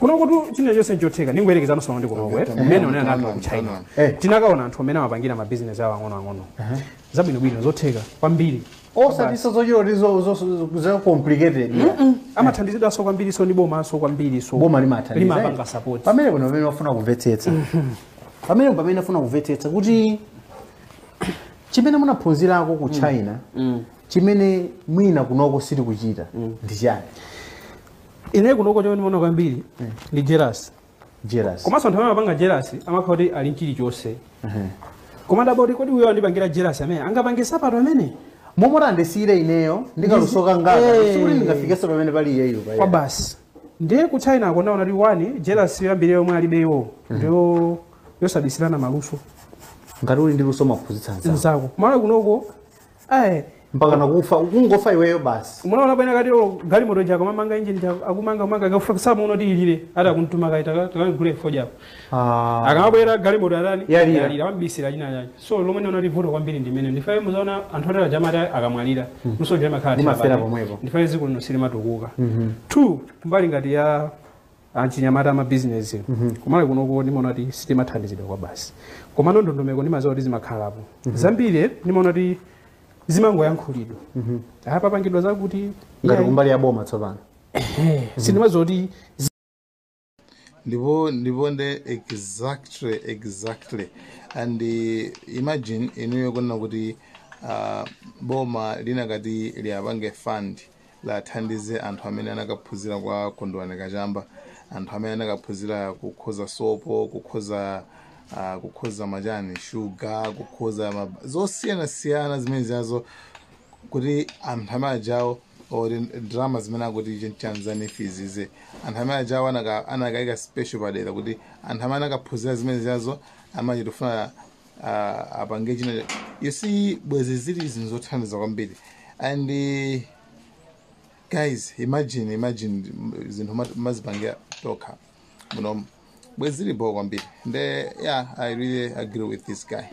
Kunokutu china chonse nchotheka. Ningoyerekeza nso ndi kunoko, mmene unena anthu ku China. Tinakaona anthu amene amapangira mabizinesi awo ang'onoang'ono zabwinobwino, zotheka kwambiri. Osatiso zochita kuti za complicated. Amathandizidwanso kwambiri, so ndi bomanso kwambiri, so Boma limathandiza. Limapanga support. Pamene kuno pamene wafuna kumvetsetsa, pamene afuna kumvetsetsa kuti chimene munaphunzirako ku China chimene mwina kunoko sitikuchita ndi chani? Ine kunoko chomwe ndimaona kwambiri ndi jealous. Jealous. Komanso anthu amene amapanga jealous amakhala kuti ali nchilichonse, koma ndaba kuti kodi uyo andipangira jealous amene angapange sapato amene Momwe andisiyire ineyo ndikalusoka ngaka, sikuti ndingafikenso pamene pali iyeyo pa. Kwa basi. Ndiye ku China akunaona kuti one, jealous yoyambirira yomwe alibeyo ndiyo yosabisirana maluso. Ngati uli ndi luso, maphunzitsa anzako. Nzako. Kumalo kunoko ayi. Mpaka nakufa, kungofa iweyo basi. Munaona bwana kati galimoto jako mamanga engine jako akumanga manga kafuka samuno ti ilire ata kuntuma kaita takagule foja. Akamabwera galimoto atani? Yalira. Yalira, wambisira china chake. So lomwe ndiona livuto kwambiri ndimene ndifaye muzaona anthu otera jamati akamwalira luso limakhala Limafera pomwepo. Ndifaye dziko lino silimatukuka. Two, kumbali ngati ya achinyamata amabizinesi, kumalo kunoko ndimaona kuti sitimathandizidwa kwa basi, komano ndondomeko ndimaziwa kuti zimakhalapo zambiri. Ndimaona kuti zimangoyankhulidwa apa, pangidwa zakuti. Ngati kumbali ya boma tsopano. Sindimaziwa kuti Ndipo nde exactly. And imagine inuyo kunena kuti boma linakati liapange fund, lathandize anthu amene anakaphunzira kwa Kondwani Kachamba, anthu amene anakaphunzira kukhoza sopo, kukhoza machani, shuga, kukhoza zosiyanasiyana zimene zazo, kuti anthu amene ajawo or drama zimene akuti chanzani fees, anthu amene ajawo anakayika special padera kuti anthu amene anakaphunzira zimene zazo amachi tifuna apange china. You see, bwezi zili zinthu zothandiza kwambiri. And guys, imagine zinthu mazipangira tokha muno, bwezi zilipo kwambiri. Nde yeah, I really agree with this guy.